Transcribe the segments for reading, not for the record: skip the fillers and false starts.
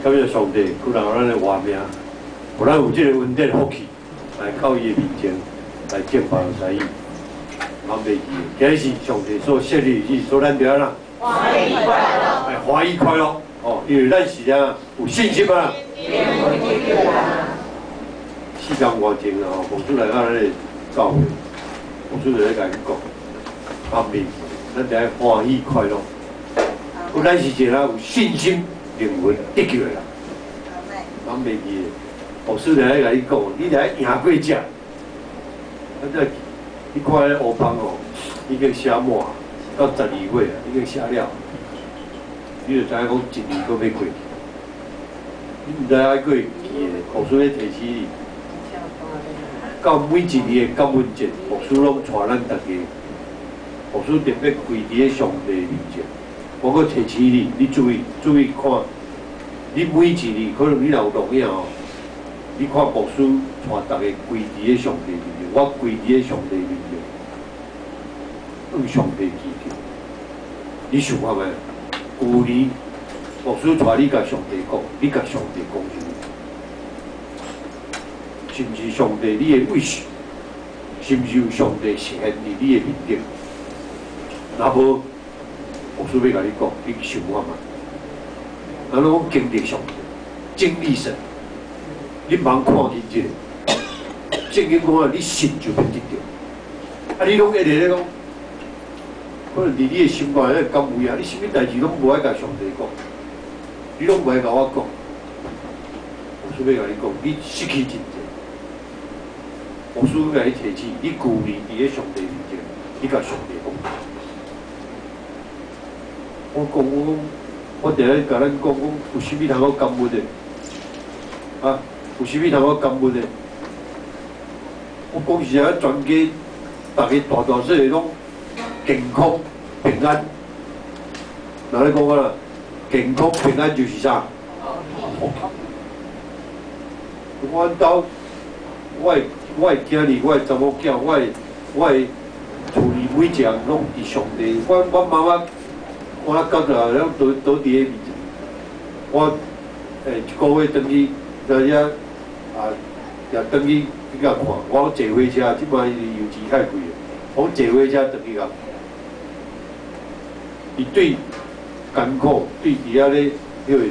感謝上帝，閣來予咱的活命，予咱有這个恩典福氣，來到伊的面前來敬拜神伊。咱袂記，今日是上帝所設立的日子，所以咱著按怎？歡喜快樂。來歡喜快樂哦，因為咱是啥有信心啊。4工外前啊，吼，牧師來到咱的教會，牧師就咧共𪜶講，阿明，咱著愛歡喜快樂。咱是一个有信心、靈魂得救的人。咱袂記的，牧師就咧共你講，你著愛贏過這。啊，這你看彼烏邦哦，已經寫滿到12月啊，已經寫了。你就知影講一年閣欲過去，你毋知影閣會記的，牧師咧提醒你。到每一年的感恩節，牧師攏帶咱逐家，牧師特別跪佇咧上帝面前。我閣提醒你，你注意注意看，你每一年可能你若有錄影吼，你看牧師帶逐家跪佇咧上帝面前，我跪佇咧上帝面前，向上帝祈求。你想看覓？舊年牧師帶你共上帝講，你共上帝講啥物？是毋是上帝你的 wish？是毋是有上帝實現佇你的面頂？若無，牧師欲共你講，你想看覓？咱攏講經歷上帝，經歷神，你毋通看見這个。聖經講啊，你信就欲得著。啊，你攏一直咧講，可能佇你的心肝內敢有影，你啥物代誌攏無愛共上帝講，你攏無愛共我講。牧師欲共你講，你失去真濟。牧師共你提醒，你舊年佇咧上帝面前，你共上帝講。我講我講，我定咧共咱講講，有啥物通好感恩的？啊，有啥物通好感恩的？我講實在，全家逐个大大細細攏健康平安。人咧講啊，健康平安就是啥？福氣。阮兜，我的囝兒，我的查某囝，我的厝裡每一項攏佇上帝。我媽媽，我感覺攏倒倒佇咧面前。我一个月轉去，在遐啊，也轉去去共看。我坐火車，這擺油錢太貴，我坐火車轉去共。伊對艱苦，對佇遐咧彼個時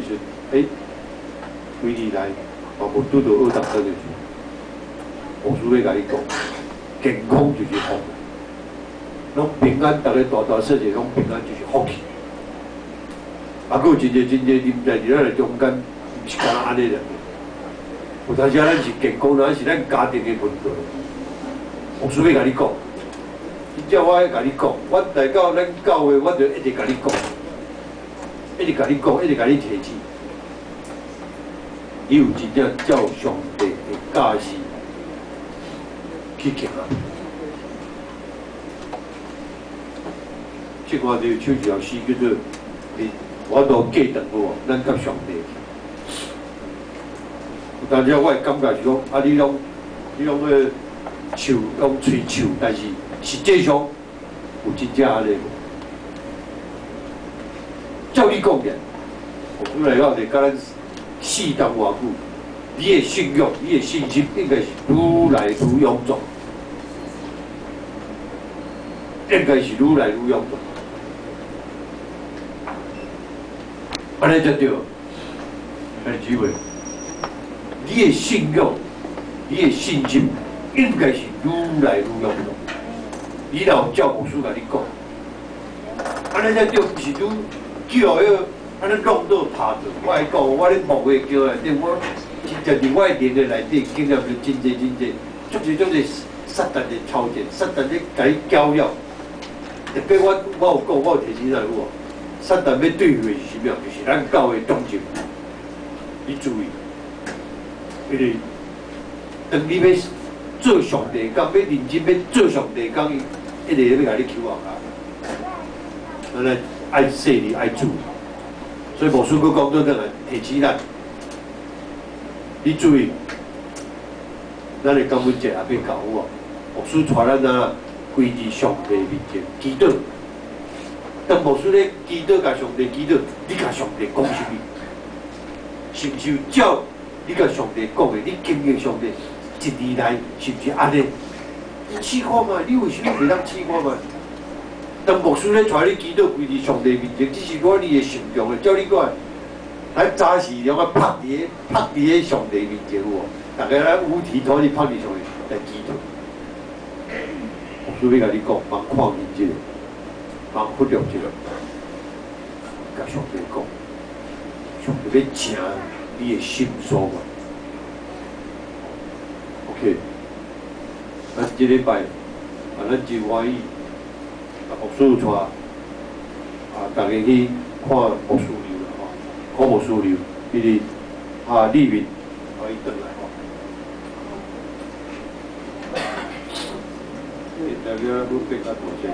陣，規年來嘛無拄著惡當的時。牧師欲共你講，健康就是福，攏平安，逐个大大細細攏平安就是福氣。啊，閣有真濟真濟臨在佇咱的中間，毋是干焦按呢爾。有當時咱是健康，咱是咱家庭的問題。牧師欲共你講，真正我愛共你講，我來到咱教會，我就一直共你講，一直共你講，一直共你提醒。你有真正照上帝的教示去行。這看著唱一條詩叫做《你我都過長有無？咱佮上帝。有當時我會感覺是講，啊，你攏個唱，攏喙唱，但是實際上有真正按呢無？照你講的，我本來講就佮咱4冬外久，你的信仰、你的信心應該是愈來愈勇壯，應該是愈來愈勇壯。按呢才對，兄弟姊妹，你的信仰、你的信心應該是愈來愈勇壯。你若有照牧師共你講，按呢才對，毋是愈叫彼個按呢弄倒塌倒。我來講，我咧牧會叫內底，我真正佇我的靈的內底經驗著真濟真濟，足濟足濟撒旦的操戰，撒旦咧共你攪擾。特別我有講，我有提醒咱有無？撒旦欲對付的是啥物？就是咱教會中正。你注意，因為當你欲做上帝工，欲認真欲做上帝工，伊一直欲共你搝後跤。咱來愛細膩，愛注意。所以牧師閣講倒轉來提醒咱，你注意，咱的感恩節也欲到有無？牧師帶咱啊，跪佇上帝面前祈禱。當牧師咧祈禱，共上帝祈禱，你共上帝講啥物？是毋是照你佮上帝講的？你經歷上帝一年來是毋是按呢？你試看覓，你為啥物袂當試看覓？當牧師咧帶你祈禱，跪佇上帝面前，只是講你的心中的，照你講，咱早時攏愛拍佇咧上帝面前有無？逐家咱五體投地拍佇上帝來祈禱。牧師欲共你講，茫看見這個，茫忽略這個，共上帝講，上帝欲聽你的心所願。OK，咱這禮拜啊，咱真歡喜，啊，牧師帶啊，逐家去看牧師娘啦吼，看牧師娘，彼個啊，麗敏，可以轉來吼。大家愈變較大聲。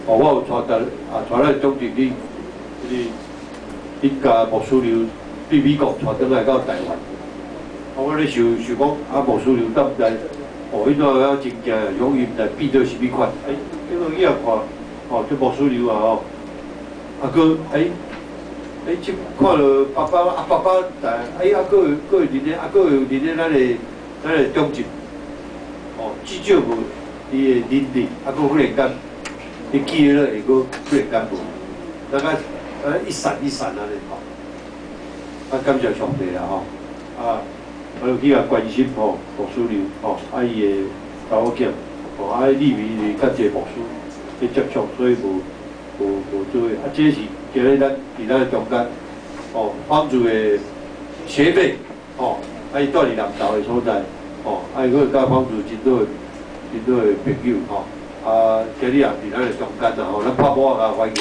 哦，我有帶啊，帶咱長弟去，彼個恁共牧師娘對美國帶轉來到台灣。啊，我咧想想講，啊，牧師娘敢毋知？哦，彼阵啊真驚，講伊毋知變做啥物款。哎，結果伊也看，哦，這牧師娘啊吼，啊閣哎。哎，這看著爸爸啊，爸爸在，哎，啊，閣有閣有佇咧，啊，閣有佇咧咱的中正，哦，至少無伊的能力，啊，閣忽然間，伊記憶會閣忽然間無，大概一閃一閃按呢吼，啊，感謝上帝啦吼，啊，我就去共關心吼，牧師娘吼，啊，伊的查某囝，吼，啊，麗敏是佮一個牧師去接觸，所以無做伙，啊，這是今日咱佇咱的中間，哦，幫助的學妹，哦，啊，伊住佇南投的所在，哦，啊，伊閣佮幫助真多的真多的朋友，吼，啊，今日也佇咱的中間啦，吼，咱拍鼓仔共歡迎。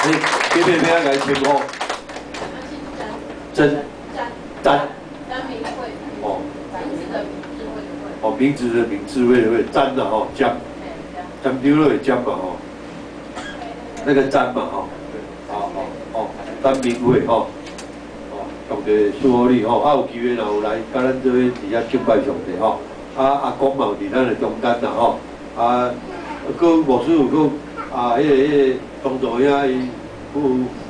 欸，今日欲按怎共伊稱呼？曾詹。詹明慧。哦。名字的名，智慧的慧。哦，名字的名，智慧的慧，詹啦，吼，詹。詹丟了會詹嘛吼，那個詹嘛吼，好好哦，詹明慧吼，哦，上帝祝福你吼，啊有機會若有來，佮咱做伙佇遐敬拜上帝吼，啊阿公嘛有佇咱的中間啦吼，啊，閣牧師有閣啊，彼個東道遐伊有，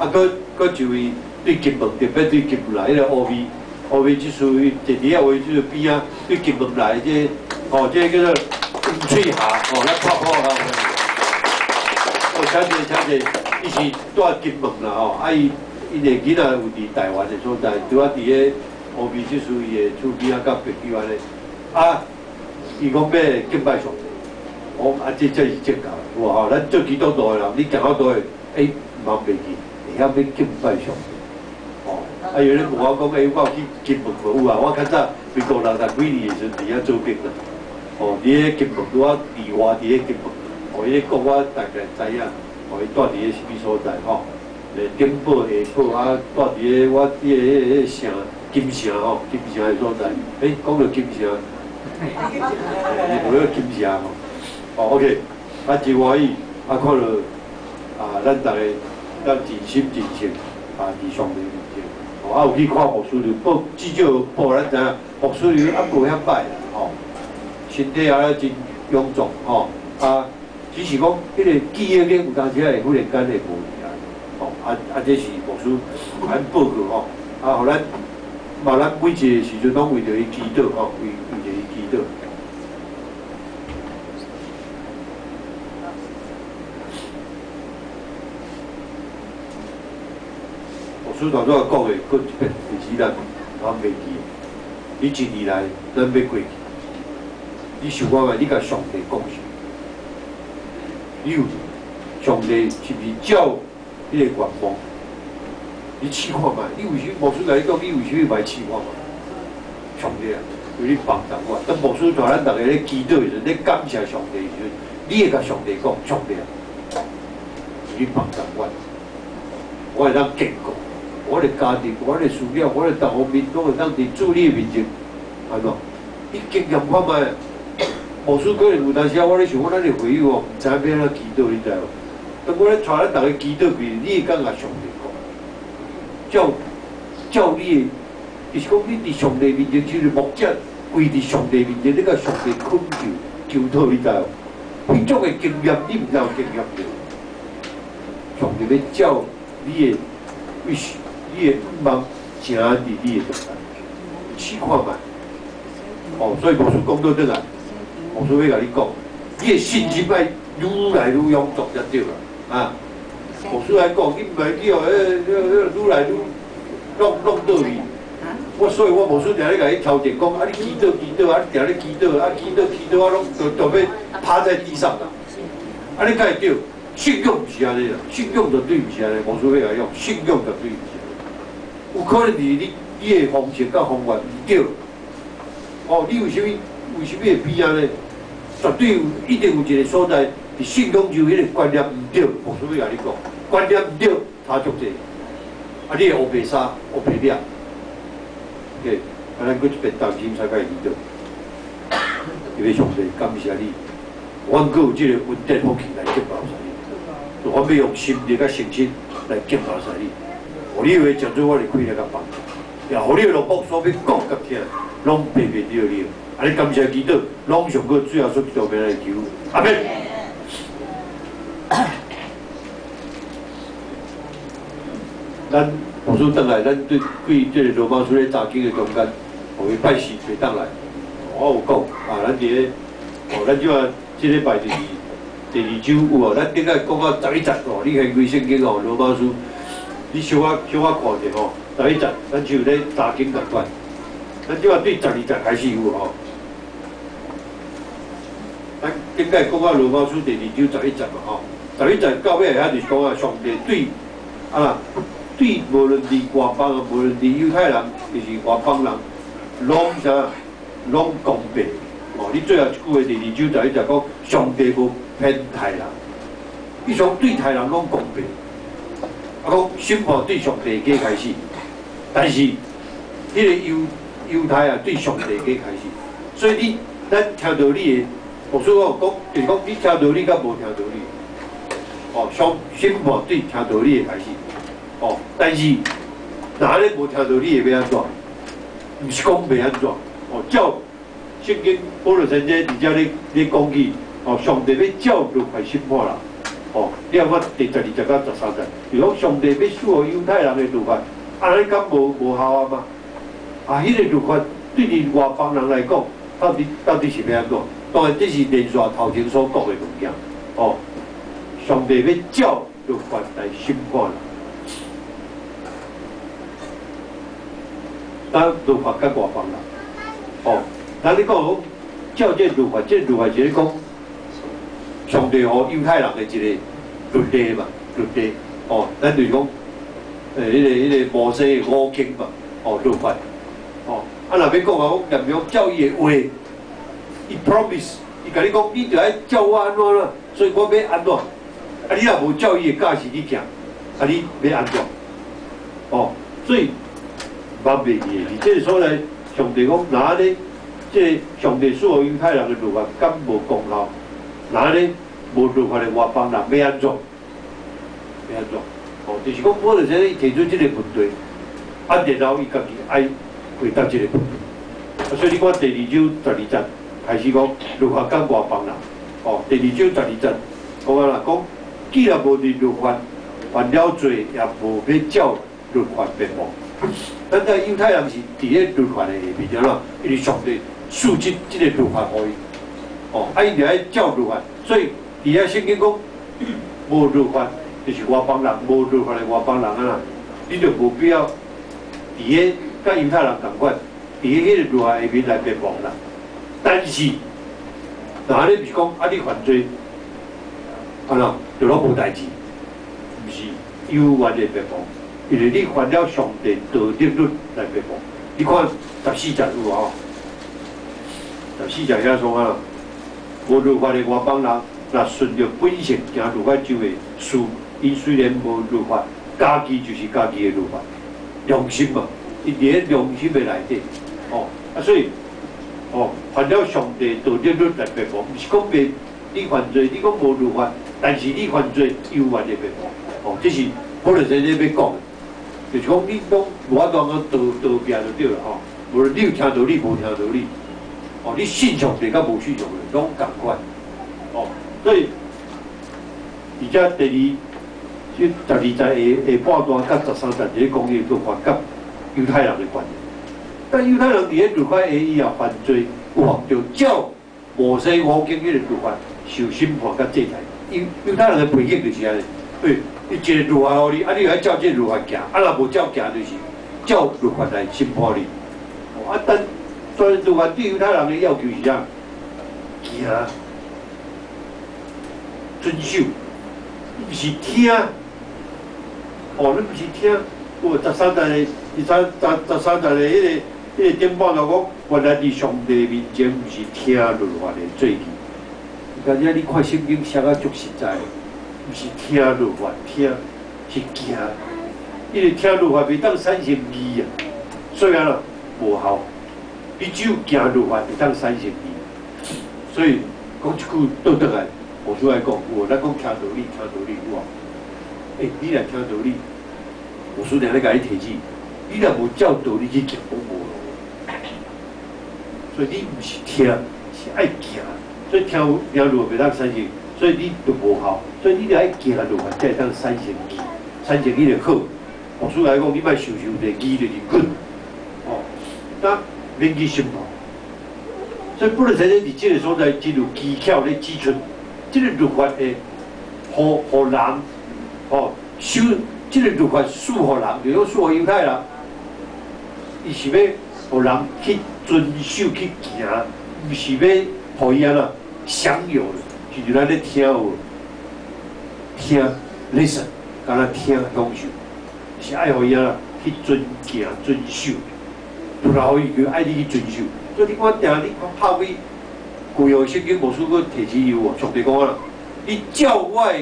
啊閣閣一位對金門特別對金門來，彼個烏味烏味這屬於坐佇遐位置邊仔對金門來這個，吼，這個叫做。吳翠霞，哦，咱拍鼓啊！哦，請坐，請坐，伊是住金門啦，吼，啊伊伊的囡仔有佇台灣的所在，拄仔佇咧烏美這處伊的厝邊仔佮朋友按呢，啊，伊講欲敬拜上帝，我講啊，這才是正確，有無吼？咱做基督徒的人，你行到佗位，欸，毋通袂記，會曉欲敬拜上帝，哦，啊，有人問我講，欸，我有去金門無？有啊，我較早民國60幾年的時陣，佇遐做兵啦。哦，佇咧金門拄仔佇外佇咧金門，哦，伊咧講我大概知影，哦，伊住佇咧啥物所在吼？頂堡、下堡啊，住佇咧我彼個城金城吼，金城的所在。欸，講著金城，伊無咧金城吼。哦，OK，啊真歡喜，啊看著啊，咱逐家咱盡心盡性啊，佇上帝面前，哦，啊有去看牧師娘報，至少報咱知影，牧師娘猶無遐歹啦，吼。身體也真臃腫吼，啊，只是講彼個記憶力有當時會忽然間會無去啊，吼，啊啊，這是牧師共咱報告吼，啊，予咱嘛，咱每一個時陣攏為著伊祈禱吼，為著伊祈禱。牧師頭拄仔講的，閣一遍，就是咱毋通袂記，你一年來，咱欲過去。你想看覓？你共上帝講啥？你有上帝是毋是照彼個願望？你試看覓？你為啥牧師共你講？你為啥物袂試看覓？上帝啊，為你幫助我。當牧師帶咱逐家咧祈禱的時陣，咧感謝上帝的時陣，你會共上帝講：上帝啊，為你幫助我，我會當堅固，我的家庭、我的事業、我的各方面，攏會當佇主你的面前，按怎？你經驗看覓？牧師可能有當時啊，我咧想講，咱的會友哦，毋知影欲按怎祈禱，你知無？當我咧帶咱逐家祈禱時，你會感覺上帝講，照照你的，就是講你佇上帝面前，就是牧者跪佇上帝面前，你共上帝懇求求討，你知無？彼種的經驗你毋知有經驗著。上帝欲照你的 wish，你的願望成佇你的中間，試看覓。哦，所以牧師講倒轉來，牧師欲共你講，你的信心愛愈來愈勇壯才對啦。啊，牧師來講，你毋愛去予彼愈來愈弄弄倒去。我所以，我牧師定咧共你挑戰講，啊，你祈禱祈禱，啊，你定咧祈禱，啊，祈禱祈禱，啊，攏都欲趴在地上啦。啊，你敢會對？信仰毋是按呢啦，信仰絕對毋是按呢。牧師欲共你講，信仰絕對毋是按呢。有可能是你的方式佮方法毋對。哦，你為啥物會變按呢？絕對有，一定有一個所在，佇信仰就彼個觀念毋對。牧師欲共你講，觀念毋對，差足濟。啊，你會烏白沙，烏白掠。對，啊，咱閣一遍同心才開始祈禱。因為上帝感謝你，阮閣有這個恩典福氣來敬拜你。阮欲用心力佮誠心來敬拜你。予你的話成做我的氣力佮幫助，也予你的奴僕所欲講佮聽，攏白白對了。啊，你感謝祈禱，攏上過主耶穌基督名來求，阿們。咱牧師轉來，咱對對這個羅馬書咧查經的中間，予伊拜四袂當來。我有講啊，咱佇咧，哦，咱這擺這禮拜就是第二周有無？咱頂擺講到11節哦，你掀開聖經哦，羅馬書，你小可小可看者吼，十一節，咱就咧查經仝款。咱這擺對12節開始有吼。咱頂擺講到羅馬書第二章十一節嘛吼，十一節到尾遐就是講啊，上帝對啊。對，無論佇外邦，無論佇猶太人，抑是外邦人，攏啥，攏公平。哦，你最後一句話，第二章十一節講，上帝無偏待人，伊上對待人攏公平。啊，講審判對上帝家開始，但是彼個猶太啊對上帝家開始，所以你咱聽道理的，牧師我有講，就是講你聽道理佮無聽道理。哦，上審判對聽道理的開始。哦，但是若按呢無聽道理會欲按怎？毋是講袂按怎？哦，照聖經保羅先生佇遮咧咧講起，哦，上帝欲照律法審判人。哦，你看我第12節到13節，就講上帝欲賜予猶太人的律法，按呢敢無效啊嗎？啊，彼個律法對佇外邦人來講，到底是欲按怎？當然這是連續頭前所講的物件。哦，上帝欲照律法來審判人。咱律法佮外邦人，哦，咱咧講照這律法，這律法是咧講上帝予猶太人的一個律例嘛，律例，哦，咱就是講，彼個摩西的五經嘛，哦，律法，哦，啊，若欲講啊，講嚴重照伊的話，伊 promise，伊共你講，你著愛照我按怎啦，所以我欲按怎，啊，你若無照伊的教示去行，啊，你欲按怎？哦，所以。捌袂記的，佇這個所在，上帝講，若按呢，這個上帝賜予猶太人的律法，敢無功效？若按呢，無律法的外邦人欲按怎？欲按怎？哦，就是講，保羅先生提出這個問題，啊，然後伊家己愛回答這個問題。啊，所以你看第二章12節開始講律法佮外邦人。哦，第二章十二節講啊啦，講既然無佇律法犯了罪，也無欲照律法滅亡。咱這猶太人是佇咧律法的下面，對啦，因為上帝賜這個律法予伊，哦，啊，伊就愛照律法，所以佇遐聖經講，無律法就是外邦人，無律法的外邦人啊啦，你就無必要佇咧佮猶太人仝款，佇咧彼個律法下面來滅亡啦。但是，若按呢毋是講啊，你犯罪，啊啦，就攏無代誌，毋是有願的滅亡。因為你犯了上帝道德律來滅亡，你看14節有無吼？14節遐創啊？無律法的外邦人，若順著本性行律法上的事，𪜶雖然無律法，家己就是家己的律法，良心嘛，伊佇咧良心的內底，哦，啊所以，哦，犯了上帝道德律來滅亡，毋是講袂你犯罪，你講無律法，但是你犯罪猶原會滅亡，哦，這是保羅先生欲講的。就是講，你攏無法度講逃避就對啦吼。無論你有聽道理，無聽道理，哦，你信上帝佮無信上帝攏仝款，哦。所以，而且第二，這12節下下半段佮13節佇咧講伊律法佮猶太人的關係。但猶太人佇咧律法下以後犯罪，有無就照摩西五經迄個律法受審判佮制裁。猶太人的背景就是按呢，欸，伊一個律法予你，啊，你愛照這個律法行，啊，若無照行就是照律法來審判你。啊，但所以律法對猶太人的要求是啥？行，遵守，毋是聽。哦，你毋是聽，有13節的，十三節的彼個頂半就講，原來佇上帝面前毋是聽律法的做義。敢若你看聖經寫甲足實在，毋是聽律法，聽是行。因為聽律法袂當產生義啊，所以按怎無效。你只有行律法會當產生義。所以講一句倒轉來，牧師來講有無？咱講聽道理，聽道理有無？欸，你若聽道理，牧師定咧共你提醒，你若無照道理去行，攏無路。所以你毋是聽，是愛行。所以聽聽律法袂當產生，所以你就無效。所以你著愛行律法，才會當產生義，產生彼個好。牧師來講，你莫想傷濟，義就是 good。哦，那免去審判。所以不能承認佇這個所在真有技巧咧指出，這個律法會予人，哦，守這個律法賜予人，就是講賜予猶太人，伊是欲予人去遵守去行，毋是欲予伊按怎享有的，就是咱咧聽有無？聽，listen，敢若聽享受，是愛予伊按怎去遵行遵守，不然予伊就愛你去遵守。所以你看，定你看拍開舊約聖經，牧師閣提醒伊有無？上帝講啊，你照我的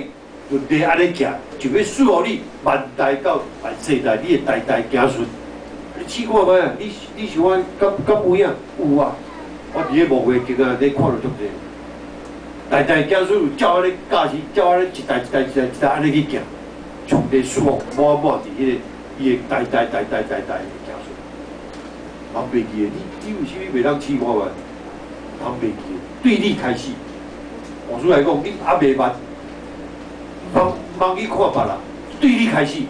律例按呢行，就欲賜予你萬代到萬世代，你的代代子孫。你試看覓啊？你想我敢有影？有啊！我佇咧墓月經啊，咧看著足濟。代代子孫有照按呢教示，照按呢一代一代一代一代按呢去行，上帝賜福滿滿佇彼個伊的代代代代代代的子孫。通袂記的，你有啥物袂當試看覓？通袂記的，對你開始，牧師來講，你猶袂捌，毋通去看別人，對你開始，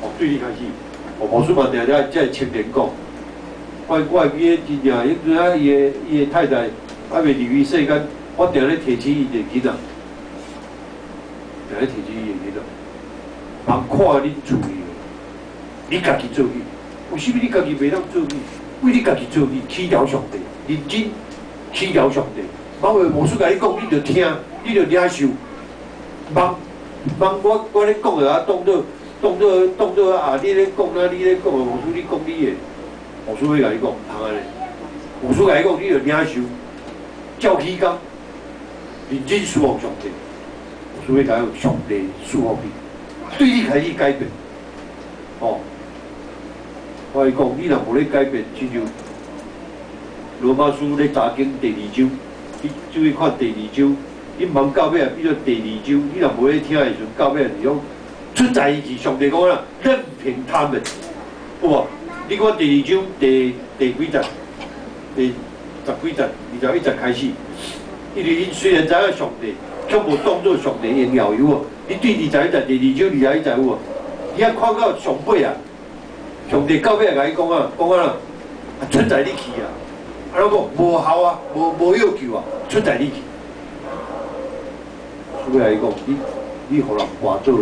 哦，對你開始，哦，牧師嘛定定遮青年講，我會記得真正，彼陣啊，伊的太太猶未離開世間，我定咧提醒伊一個囡仔，定咧提醒伊一個囡仔，人看恁厝裡，你家己做去，為啥物你家己袂當做去？為你家己做去，起了上帝，認真起了上帝。莫話牧師共你講，你就聽，你就領受。茫茫我咧講的啊，當做啊，你咧講啊，你咧講的，牧師你講你的，牧師會共你講，毋通按呢。牧師共你講，你就領受，照起工，認真侍奉上帝。牧師會共你講，上帝賜福你，對你開始改變。哦，我共你講，你若無咧改變，親像羅馬書咧查經第二章，你注意看第二章，你毋通到尾啊變做第二章，你若無咧聽的時陣，到尾就是講出在伊是上帝講啦，任憑他們，有無？你看第二章第幾節？第十幾節、21節開始，因為𪜶雖然知影上帝，卻無當做上帝榮耀，有無？你對21節，第二章21節有無？伊遐看到上尾啊，上帝到尾啊，共伊講啊，講啊，出在你去啊，啊，攏講無效啊，無藥救啊，出在你去。所以伊講，你予人跋倒，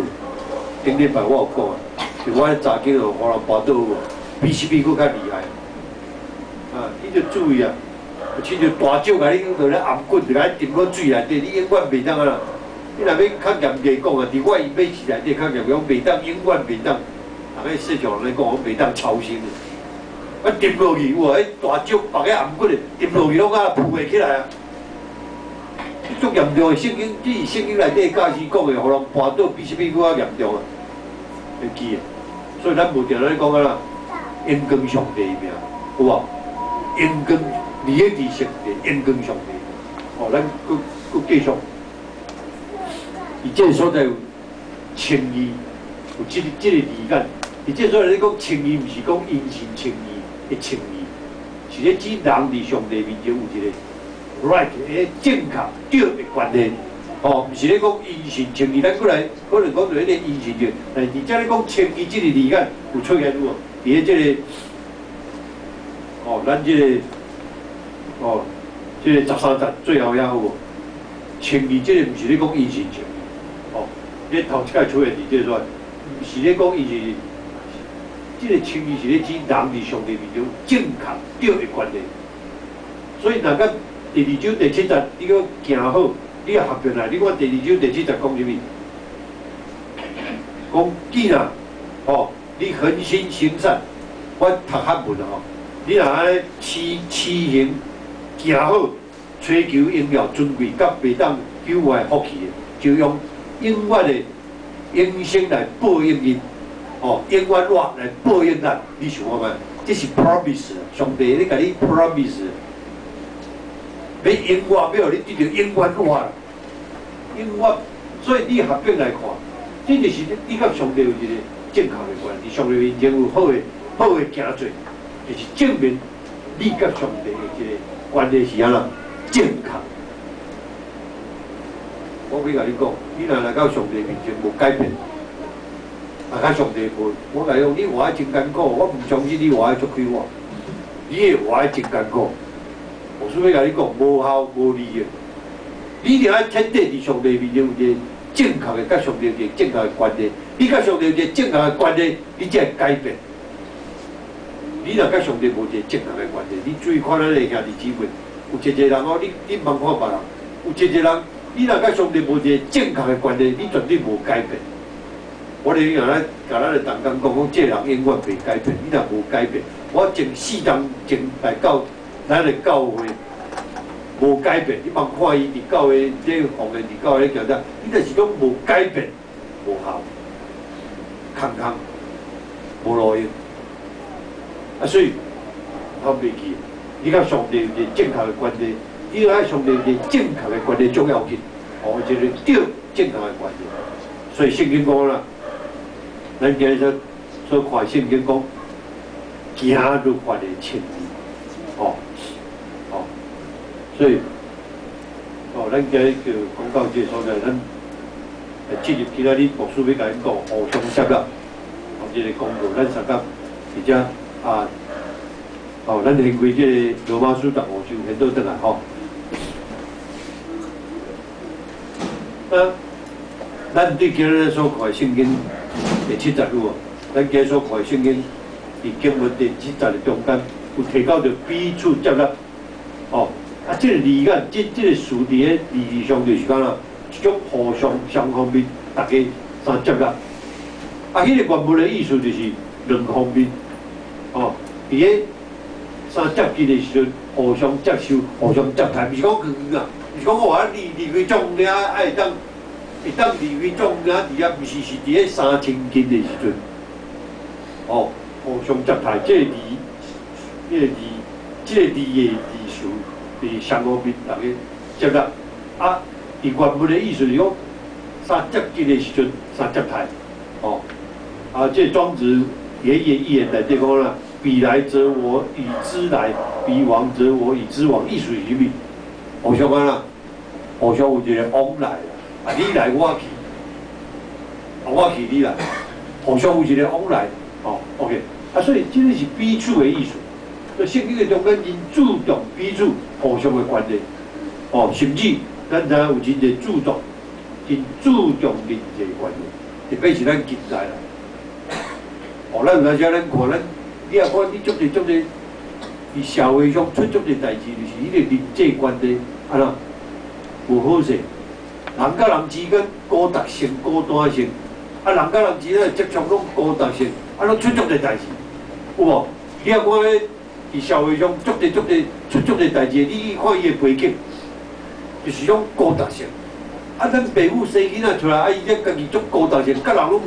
頂禮拜我有講啊，就我咧查經哦，予人跋倒有無？比啥物閣較厲害？啊，你著注意啊！親像大石共你佇咧頷頸，就共你沉落水內底，你永遠袂當啊！你若欲較嚴格講啊，佇我伊欲死內底較嚴格講，袂當永遠袂當。逐个世上人咧講，講袂當超生的。啊，沉落去有無？彼大石縛咧頷頸的，沉落去攏啊浮會起來啊！足嚴重的聖經，這是聖經內底教示講的，予人跋倒比啥物閣較嚴重啊？會記的，所以咱無定咧講啊啦，榮光上帝名，有無？榮光佇咧佇上帝，榮光上帝。哦，咱閣閣繼續，佇這個所在有稱義，有這個字眼。佇這個所在咧講稱義，毋是講因信稱義的稱義，是咧指人佇上帝面前有一個 right，一個正確對的關係。哦，毋是咧講因信稱義，咱過來可能講著彼個因信稱，但是佇遮咧講稱義這個字眼有出現有無？佇咧這個，哦，咱這個，哦，這個13節最後遐有無？稱義這個毋是咧講因信稱義，哦，你頭一擺出現佇這個所在，毋是咧講因是，這個稱義是咧指人佇上帝面前正確對的關係。所以若佮第二章第七節，你閣行好，你也合併來，你看第二章第七節講啥物？講既然吼，你恆心行善，我讀漢文吼，你若按呢持持行行好，追求榮耀尊貴，佮袂當朽壞福氣的，就用永遠的永生來報應𪜶，吼，永遠活來報應咱。你想看覓？這是 promise，上帝咧共你 promise，欲永活，欲予你得著永遠活，永遠。所以你合併來看，這就是你佮上帝有一個正確的關係，上帝面前有好的行做，就是證明你佮上帝的這個關係是按怎正確。我欲共你講，你若來到上帝面前無改變，啊，佮上帝無，我共你講，你活得真艱苦，我毋相信你活得足快活，你會活得真艱苦。我所欲共你講，無效無利的。你一定愛徹底佇上帝面前有一個正確的，佮上帝有一個正確的關係。你佮上帝有一個正確的關係，你才會改變。你若佮上帝無一個正確的關係，你注意看咱的兄弟姊妹，有一個人哦，你茫看別人，有一個人，你若佮上帝無一個正確的關係，你絕對無改變。我咧共咱共咱的同工講，講這個人永遠袂改變。你若無改變，我前4冬前來到咱的教會無改變，你茫看伊佇教會咧奉獻，佇教會咧行啥，你若是講無改變，無效，空空，無路用。啊，所以我袂記，你佮上帝有一個正確的關係，你佮上帝有一個正確的關係足要緊，哦，一個對正確的關係。所以聖經講啦，咱今日所看聖經講，行律法的稱義，哦，哦，所以，哦，咱今日就講到這個所在，咱來進入今仔日牧師欲共恁講互相接納，哦，這個公道，咱相共佇遮啊，哦，咱先開這個羅馬書15章，先倒轉來吼。啊，咱對今日所看的聖經第七節有無？咱今日所看的聖經佇經文第七節的中間有提到著彼此接納，哦，啊，這個字眼，這個詞佇咧字義上就是講啦，一種互相雙方面，大家相接納。啊，彼個原文的意思就是兩方面，哦，佇咧相接近的時陣，互相接受、互相接待，毋是講遠遠啊，毋是講我啊離離開眾爾愛當會當離開眾爾佇遐，毋是是佇咧相親近的時陣，哦，互相接待，這個字，這個字，這個字的意思是雙方面逐家接納。啊，佇原文的意思是講相接近的時陣相接待，哦，啊，這個莊子顏顏寓言內底講啦，彼來則我與之來，彼往則我與之往，意思是啥物？互相按怎？互相有一個往來啦，啊，你來我去，啊，我去你來，互相有一個往來，哦，OK，啊，所以這個是彼此的意思。所以聖經的中間真注重彼此互相的關係，哦，甚至咱知影有真濟注重，真注重人際關係，特別是咱近代啦。哦，咱有當時咱看咱，你若看你足濟足濟，佇社會上出足濟代誌，就是彼個人際關係按怎無好勢，人佮人之間孤獨性、孤單性，啊，人佮人之間的接觸攏孤獨性，啊，攏出足濟代誌，有無？你若看彼佇社會上足濟足濟出足濟代誌，你去看伊的背景，就是種孤獨性。啊，咱爸母生囡仔出來，啊，伊才家己足孤獨性，佮人攏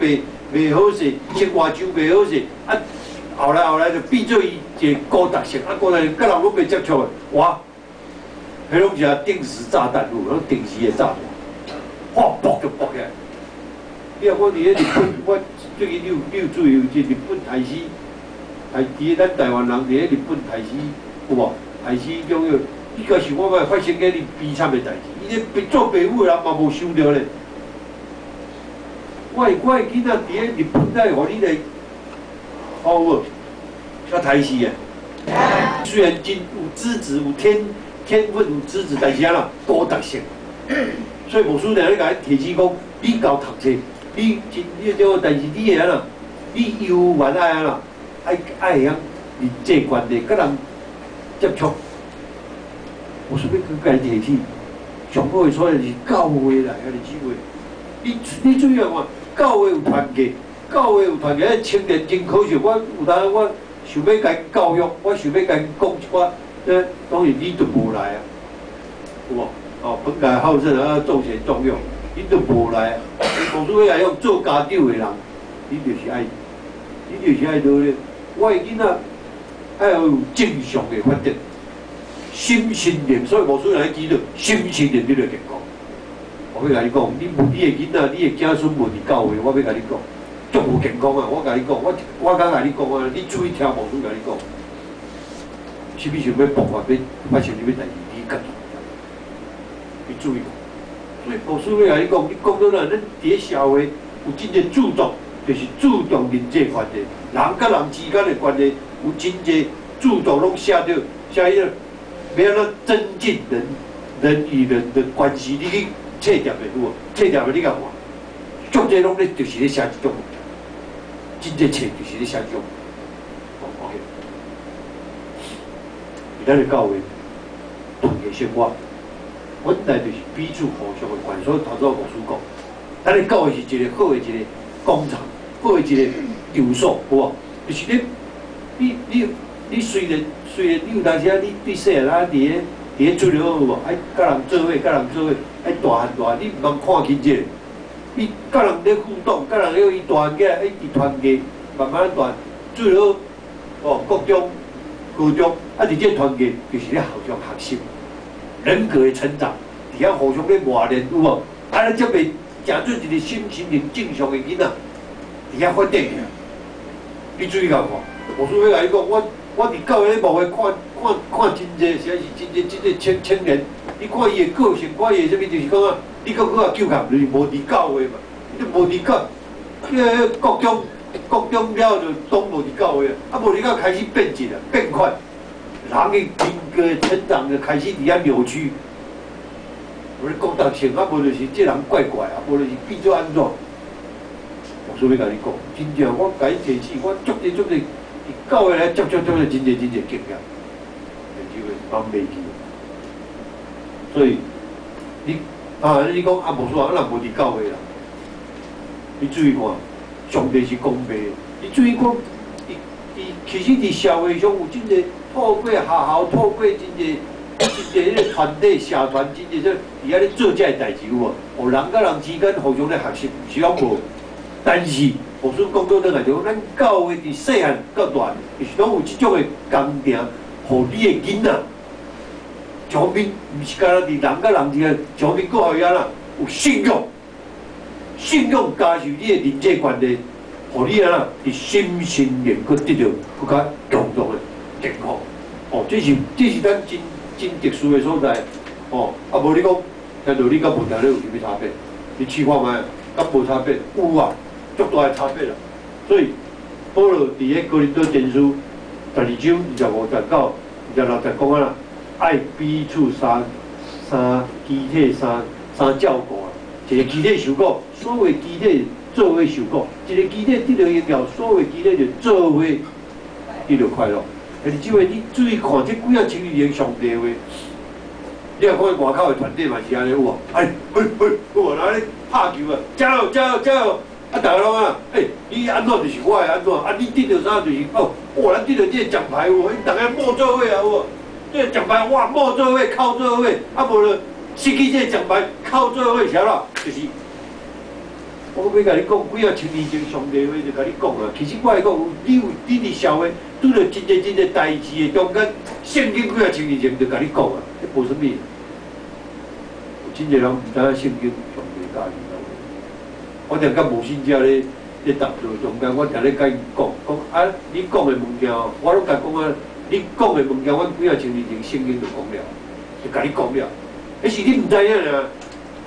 袂好勢，生活就袂好勢，啊，後來就變做伊一個孤獨性，啊，孤獨性佮人攏袂接觸的，哇，彼攏是啊定時炸彈，有攏定時的炸彈，嘩爆就爆起來。你若講佇咧日本，我最近你有注意有一個日本大使，還佇咧咱台灣人佇咧日本大使有無？大使種個，你閣想看覓發生過遐爾悲慘的代誌？伊咧做爸母的人嘛無想著咧。我的囡仔佇咧日本內，予你來好無？較刣死啊！雖然真有資質、有天分、有資質，但是按怎孤獨性。所以牧師定咧共你提醒講，你夠讀冊，你真你這，但是你會按怎？你猶原愛按怎？愛會曉人際關係，佮人接觸。我說欲閣共你提醒，上好的所在是教會來，兄弟姊妹。你注意看，教會有團結，教會有團結，青年真可惜。我有當我想欲共𪜶教育，我想欲共𪜶講一寡，當然你都無來啊，有無？哦，本來好勝啊，重賢重用，你都無來啊。牧師欲用做家長的人，你就是愛努力。我的囡仔愛有正常的發展，心身靈，所以牧師來記得心身靈得著健康。我欲共你講，你無你的囡仔，你的子孫無佇教會，我欲共你講，足無健康啊！我共你講，我敢共你講啊，你注意聽牧師共你講，啥物想欲爆發，欲發生啥物代誌，你家己你注意。所以牧師欲共你講，你講到哪，咱佇咧社會有真濟注重，就是注重人際關係，人佮人之間的關係有真濟注重，攏寫著寫彼個欲按怎增進人人與人的關係，你去冊店的有無？冊店的你共看，足濟攏咧就是咧寫這種物件，真濟冊就是咧寫這種。哦，OK。佇咱的教會團結生活，本來就是彼此互相的關係，所以頭拄牧師講，咱的教會是一個好的一個工廠，好的一個場所，有無？就是你雖然你有當時啊，你對細漢啊，佇咧出了有無？愛佮人做伙，佮人做伙，愛大漢大漢，你毋通看輕這個。你佮人咧互動，佮人咧伊大漢起來，一直團結，慢慢大漢，做了哦，國中、高中，啊，佇這個團結就是咧互相學習，人格的成長，佇遐互相咧磨練，有無？啊，咱才袂成做一個心身靈正常的囡仔，佇遐發展起來。你注意共看，牧師欲共你講，我佇教會咧牧會看看看真濟，實在是真濟真濟青年，你看伊的個性，看伊的啥物，就是講啊，你閣閣較糾結，就是無佇教會嘛，你無佇教，你個國中了就攏無佇教會啊，無佇教開始變質啊，變款，人的人格的成長就開始佇遐扭曲。無咧講特性，啊，無就是這人怪怪，啊，無就是變做按怎。牧師欲共你講，真正我共你提醒，我足濟足濟，佇教會來接觸足濟真濟真濟經驗，就會茫袂記。所以你啊，你講啊，牧師啊，咱無佇教會啦。你注意看，上帝是公平的。你注意看，伊伊其實佇社會上有真濟透過學校，透過真濟真濟彼個團體、社團，真濟這佇遐咧做這个代誌有無？哦，人佮人之間互相咧學習，毋是講無。但是，牧師講倒轉來就講，咱教會佇細漢到大，就是攏有這種的工程，予你的囡仔，一方面毋是干焦佇人佮人之間，一方面閣予伊按怎有信仰，信仰加上你的人際關係，予你按怎佇心身靈閣得著閣較強壯的健康。哦，這是咱真真特殊的所在。哦，啊無你講，聽著你佮無聽著有啥物差別？你試看覓，敢無差別？有啊，足大的差別啦。所以保羅佇咧哥林多前書十二章25節到26節講啊啦，愛彼此相相肢體相相照顧啊。一個肢體受苦，所有肢體做伙受苦；一個肢體得著榮耀，所有肢體就做伙得著快樂。但是這位你注意看，這幾仔千年上帝話，你若看外口的團體嘛是按呢有無？哎，嘿嘿，有無？人咧拍球啊，加油加油加油！啊，逐家攏按怎？欸，你按怎就是我的按怎？啊，你得著啥就是哦，哇，咱得著這個獎牌有無？𪜶逐家摸做伙啊有無？這個獎牌哇，摸做伙，哭做伙，啊無就失去這個獎牌，哭做伙是按怎？就是我欲共你講，幾仔千年前上帝話就共你講啊。其實我來講，你有你佇社會拄著真濟真濟代誌的中間，聖經幾仔千年前就共你講啊，彼無啥物。有真濟人毋知影聖經上帝教伊。我定佮無信者咧談道中間，我定咧佮𪜶講講啊，你講的物件，我攏共講啊，你講的物件，阮幾仔千年前聖經就講了，就共你講了。彼是你毋知影爾。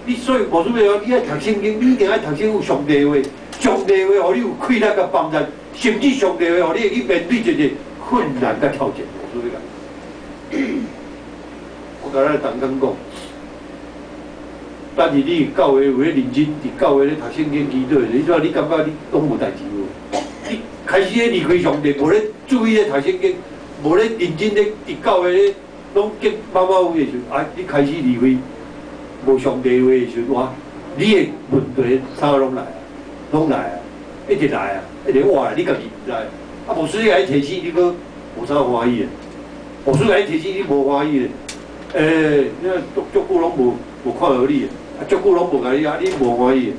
你所以無輸講，你愛讀聖經，你一定愛讀聖經有上帝話，上帝話予你有氣力佮幫助，甚至上帝話予你會去面對一個困難佮挑戰。無輸講。我共咱同工講，但是你教會有咧認真，佇教會咧讀聖經祈禱，你怎你感覺你攏無代誌無？你開始咧離開上帝，無咧注意咧讀聖經，無咧認真咧佇教會咧攏激馬馬虎的時陣，啊，你開始離開無上帝話的時陣，哇！你的問題啥攏來啊，攏來啊，一直來啊，一直活來，你家己毋知。啊，牧師共你提醒，你閣無啥歡喜的。牧師共你提醒，你無歡喜的。欸，你足足久攏無看著你，啊，足久攏無共你啊，你無歡喜的。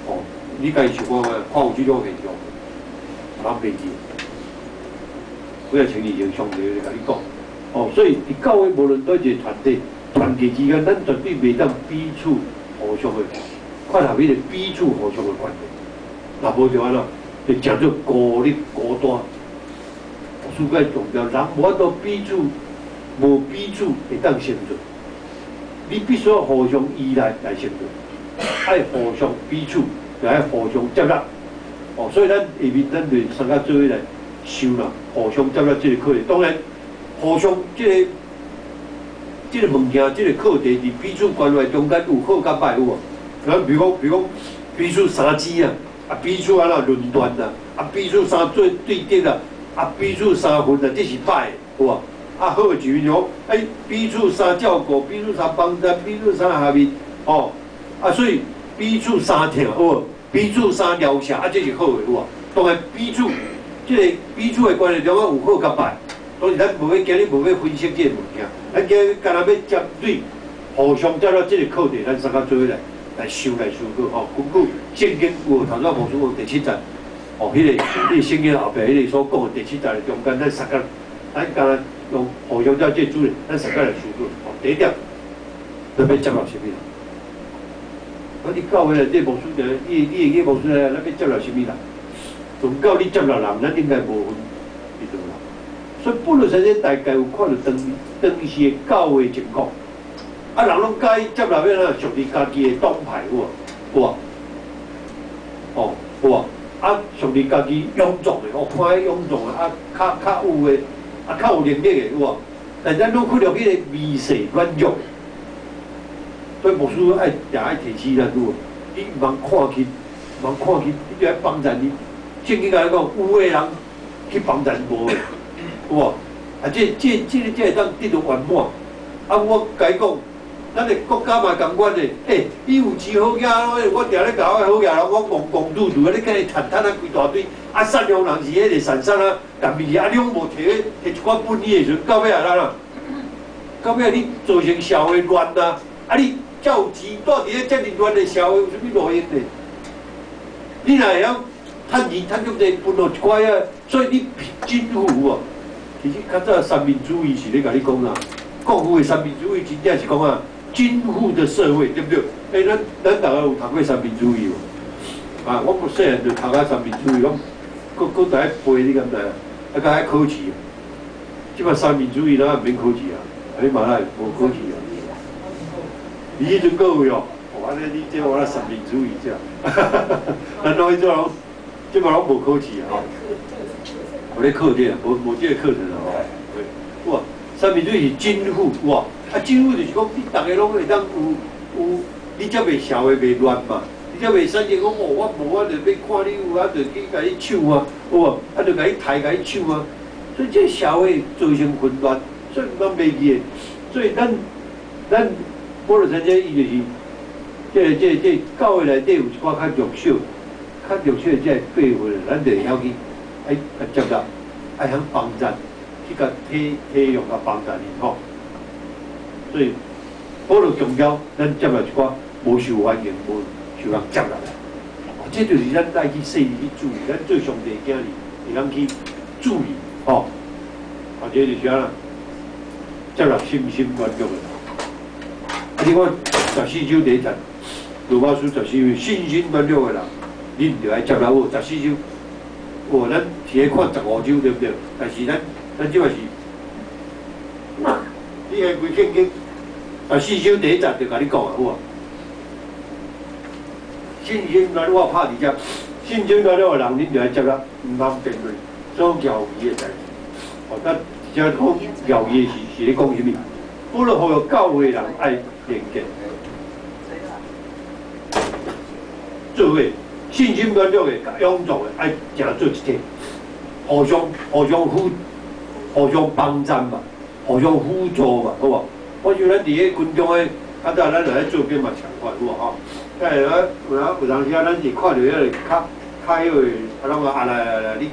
哦，你家己想看覓，看有這種現象，咱袂記。幾仔千年前上帝就共你講，哦，所以佇教會無論佗一個團體，團體之間，咱絕對袂當彼此互相的，缺乏彼個彼此互相的關係。若無就按怎，就成做孤立孤單。世界強調，人無法度彼此，無彼此會當生存。你必須要互相依賴來生存，愛互相彼此，就愛互相接納。哦，所以咱下面咱就三個做伙來想啦，互相接納這個課題。當然，互相這個物件，這個課題佇彼此關懷中間有好佮歹有無？咱比如講，彼此相爭啊，啊彼此按怎論斷啊，啊彼此相做對敵啊，啊彼此相恨啊，這是歹的，有無？啊好的就是講，欸，彼此相照顧，彼此相幫助，彼此相下面，哦，啊所以彼此相疼，有無？彼此相饒恕，啊這是好的，有無？當然彼此這個彼此的關係中間有好佮歹，當然咱無欲今日無欲分析這個物件，咱今日干焦欲針對互相接納這個課題，咱三個做伙來想來思考吼。根據聖經有頭拄仔牧師講第七節，哦，彼個聖經後壁彼個所講的第七節的中間，咱三個咱干焦用互相接納這個主題，咱三個來思考。哦，第一點，咱欲接納啥物人？啊，你教會內底牧師，你會記牧師來，咱欲接納啥物人？宗教你接納人，咱應該無分佇佗人。所以保祿先生大概有看著當時的教會情況，啊，人攏佮意接納欲按怎屬於家己的黨派有無？有無？哦，有無？啊，屬於家己勇壯的，哦，看彼勇壯的，啊，較有的，啊，較有能力的，有無？但咱攏忽略彼個微細軟弱。所以牧師愛定愛提醒咱有無？你毋通看輕，毋通看輕，你著愛幫助伊。聖經共你講，有的人去幫助無的，有無？啊，這會當得著圓滿。啊，我共伊講，咱的國家嘛仝款的，欸，伊有錢好額，我定咧共我好額人，我戇戇拄拄，你共伊趁趁啊規大堆，啊，善良人是彼個散散啊，共物啊，你攏無提提一寡本意的時陣，到尾啊怎啊？到尾你造成社會亂啊！啊，你遮有錢，蹛佇咧遮爾亂的社會，有啥物路用呢？你若會曉趁錢趁足濟，分予一寡仔，所以你貧富有無？其實較早三民主義是咧共你講啊，國父的三民主義真正是講啊，均富的社會，對不對？欸，咱逐个有讀過三民主義無？啊，我無細漢就讀啊三民主義，攏閣閣在背，你敢知啊？啊，閣愛考試。這擺三民主義哪會免考試啊？啊，你嘛哪會無考試啊？你彼陣閣有哦？哦，按呢你這我來三民主義者，咱攏彼陣攏，這擺攏無考試啊！吼，無咧課這，無這個課程啊！吼，哇，三民主義是均富，哇，啊，均富就是講你逐个攏會當有，你才袂社會袂亂嘛，你才袂產生講哦，我無我就欲看你有啊，就去共你搶啊，有無？啊，就共你刣共你搶啊，所以這個社會造成混亂，所以毋通袂記的。所以咱保祿先生伊就是，這教會內底有一寡較弱小、較弱小的這個輩分，咱就會曉去愛共接納，愛曉幫助，去共體諒共幫助𪜶吼。所以保祿強調，咱接納一寡無受歡迎、無受人接納的，這就是咱愛去細膩去注意，咱做上帝囝兒會當去注意吼。啊，這就是按怎接納信心軟弱的。啊，你看十四章第一節，羅馬書十四章，信心軟弱的人，恁著愛接納我。十四章，哦，咱是咧看十五章對毋對？但是咱這擺是，你看規聖經，十四章第一節就共你講啊，好無？信心軟弱拍佇遮，信心軟弱的人，恁就愛接納，毋通辯論所教義的代志。哦，咱遮講教義是咧講啥物？保羅呼籲教會人愛連結，做伙信心軟弱的、臃腫的愛成做一體，互相幫贊嘛，互相輔助嘛，好無？我想咱佇個群眾的，較早咱來做兵嘛，共款有無吼？但是啊，有當時啊，咱是看著彼個較較彼個，啊，攏講啊來來來，你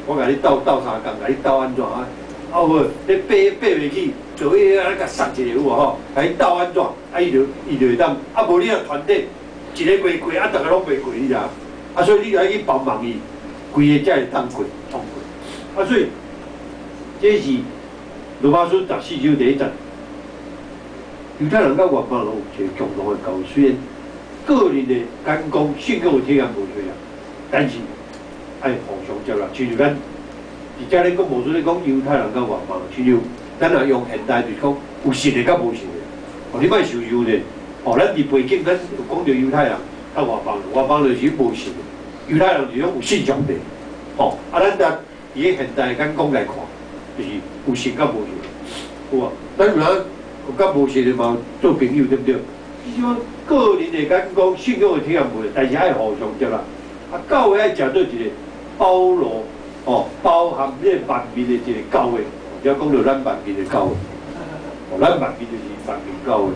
我共你鬥鬥相共，共你鬥按怎啊？啊有無？你爬爬袂起，做彼個啊，共捒一下有無吼？共伊鬥按怎？啊，伊就會當。啊，無你若團隊一个袂過，啊，逐个攏袂過，你知無？啊，所以你愛去幫忙伊，規個才會當過通過。啊，所以這是羅馬書十四章第一節。猶太人佮外邦人有一個共同的教會，雖然個人的眼光、信仰的體驗無仝啊，但是愛互相接納。親像咱佇遮咧講，無說咧講猶太人佮外邦人，親像咱若用現代就是講有信的佮無信的。哦，你莫想傷咧。哦，咱佇背景，咱有講著猶太人佮外邦人，外邦人就是無信的，猶太人就是講有信上帝。哦，啊，咱伫佇個現代的眼光來看，就是有信佮無信。有無？咱有影有佮無信的嘛做朋友，對毋對？這種個人的眼光、信仰的體驗無，但是愛互相接納。啊，教會愛成做一個包羅哦，包含這個萬民的一個教會。只講著咱萬民的教會，哦，咱萬民就是萬民教會，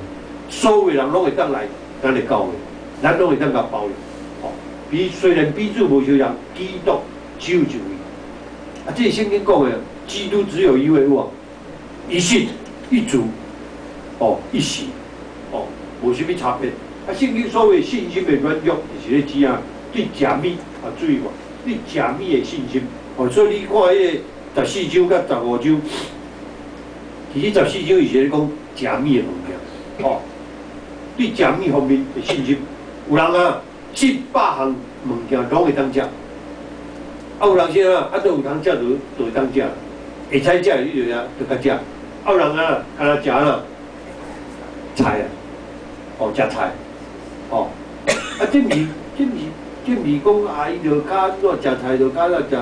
所有人攏會當來咱的教會，咱攏會當共包容。哦，彼雖然彼此無相仝，基督只有一位。啊，這個聖經講的，基督只有一位，有無？一信一主，哦，一洗，哦，無啥物差別。啊，聖經所謂信心的軟弱，就是咧指啊，對食物啊，注意無？對食物的信心。哦，所以你看彼個十四章佮十五章，其實十四章伊是咧講食物的物件，哦，對食物方面的信心，有人啊，信百項物件攏會當食，啊，有人說啊，啊，都有通食就會當食，會使食你就遐就較食，啊，有人啊，敢若食啊菜啊，哦，食菜，哦，啊，這毋是講啊，伊就較按怎食菜就較按怎食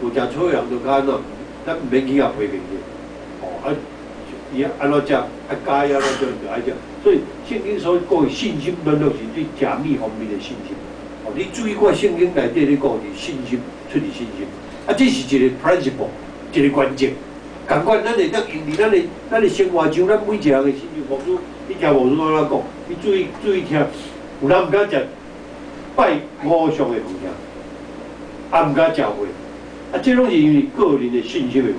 無食草的人就較按怎，咱毋免去共批評伊，哦，啊，伊按怎食，啊，佮意按怎食就愛食。所以聖經所講的信心軟弱是對食物方面的信心。哦，你注意看聖經內底咧講是信心，出自信心。啊，這是一個 principle，一個原則。仝款，咱會當用佇咱的生活中，咱每一個人的信心，牧師，你聽牧師按怎講？你注意聽，有人毋敢食拜偶像的物件，啊，毋敢食血，啊，這攏是因為個人的信心的問題。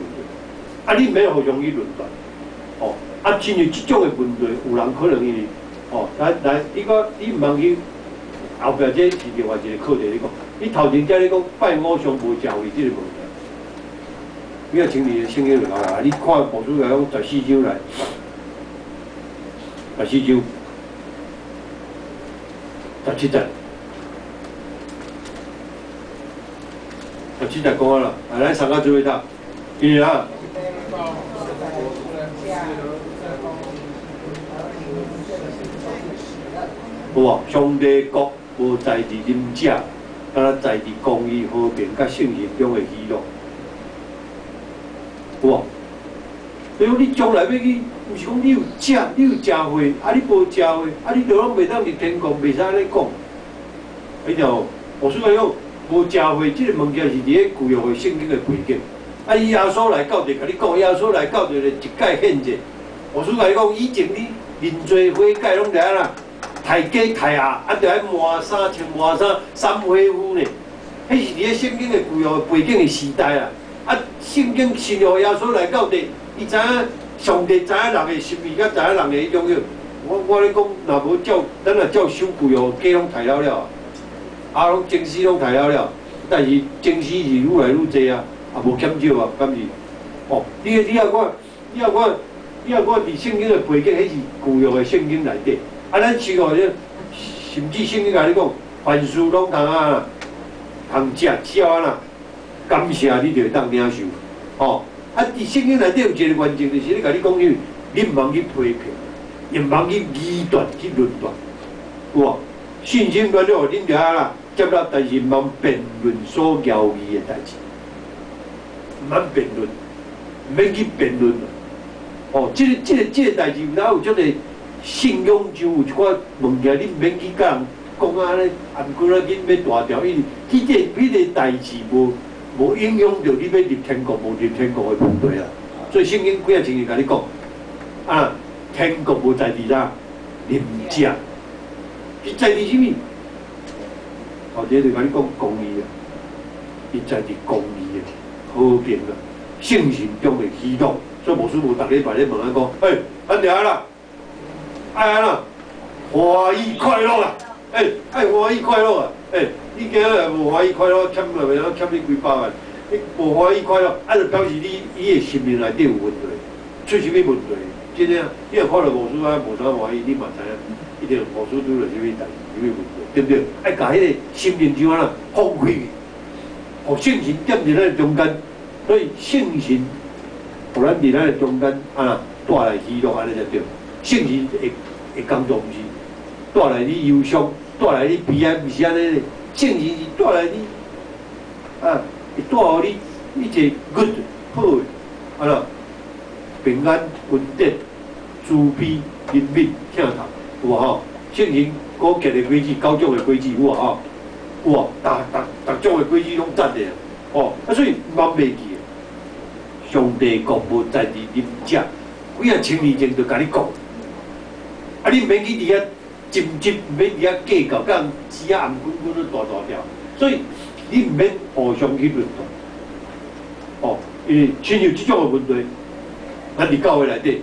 啊，你毋免互相去論斷，哦，啊，親像這種的問題，有人可能因為，哦，來來，你講你毋通去後壁，這是另外一個課題。你講，你頭前才咧講拜偶像無食血這個問題，你要請你的聖經就好啦。你看牧師來講十四章來，十四章十七節，十七節講啊啦，來咱三個做伙讀，因為啊。有無？上帝國無在佇啉食，敢若在佇公義、和平、佮聖靈中的喜樂。有無？所以講，你將來欲去，毋是講你有食，你有食血，啊你無食血，啊你就攏袂當入天國，袂使按呢講。你聽無？牧師講，無食血這个物件是佇咧舊約的聖經的背景。啊，伊耶穌來到地，共你講，耶穌來到地就一概獻祭。牧師共你講，以前你認罪悔改攏著按怎？刣雞刣鴨，啊，著愛換衫，穿換衫，三火夫呢？彼是佇咧聖經的舊約背景的時代啊！啊，聖經新約耶穌來到地，伊知影上帝知影人的心意，佮知影人的彼種樣。我咧講，若無照，咱若照守舊約，雞攏刣了了，啊，攏精死攏刣了了。但是精死是愈來愈濟啊，也無減少啊，敢是？哦，你抑看，你抑看，你抑看，佇聖經的背景，彼是舊約的聖經內底。啊，咱是哦，甚至聖經共你講，凡事攏通啊，通食，只要啊，感謝你就會當領受，吼。啊，佇聖經內底有一個原則，就是咧共你講，因為你毋通去批評，毋通去議斷去論斷，有無？信心軟弱，恁著愛啦接納，但是毋通辯論所搖議的代誌，毋通辯論，毋免去辯論。哦，這個代誌有哪有這個信仰上有一寡物件，你毋免去共人講啊咧，啊毋過啊緊欲大條，因為彼個代誌無影響著你欲入天國無入天國的問題啊。所以聖經幾仔清楚共你講，啊，天國無在佇啥？啉食，伊在佇啥物？頭一個就共你講公義啊，伊在佇公義啊，和平啊，聖神中的喜樂。所以牧師無逐禮拜咧問咱講，欸，咱著愛啦，愛按怎？歡喜快樂啊！欸，愛歡喜快樂啊！欸，你今仔日無歡喜快樂，欠落袂曉欠你幾百萬。你無歡喜快樂，啊，就表示你伊的生命內底有問題，出啥物問題？真的，你若看著牧師啊無啥歡喜，你嘛知影，一定牧師拄著啥物代誌、啥物問題，對毋對？愛共彼個心靈就按怎放開去，予聖神踮佇咱的中間，所以聖神予咱佇咱的中間啊帶來喜樂，按呢才對。聖神會工作，毋是帶來你憂傷，帶來你悲哀，毋是按呢。聖神是帶來你啊，會帶予你一個 good 好的，按怎平安、穩定、慈悲、憐憫、疼痛，有無吼？聖神果結的果子，九種的果子有無吼？有無？逐逐逐種的果子攏讚的哦。啊，所以毋通袂記，上帝國無在佇啉食，幾仔千年前就共你講，啊，你毋免去佇遐斟酌，毋免佇遐計較，共人錢仔紅滾滾都大大條，所以你毋免互相去論斷。哦，因為親像這種的問題，咱佇教會內底，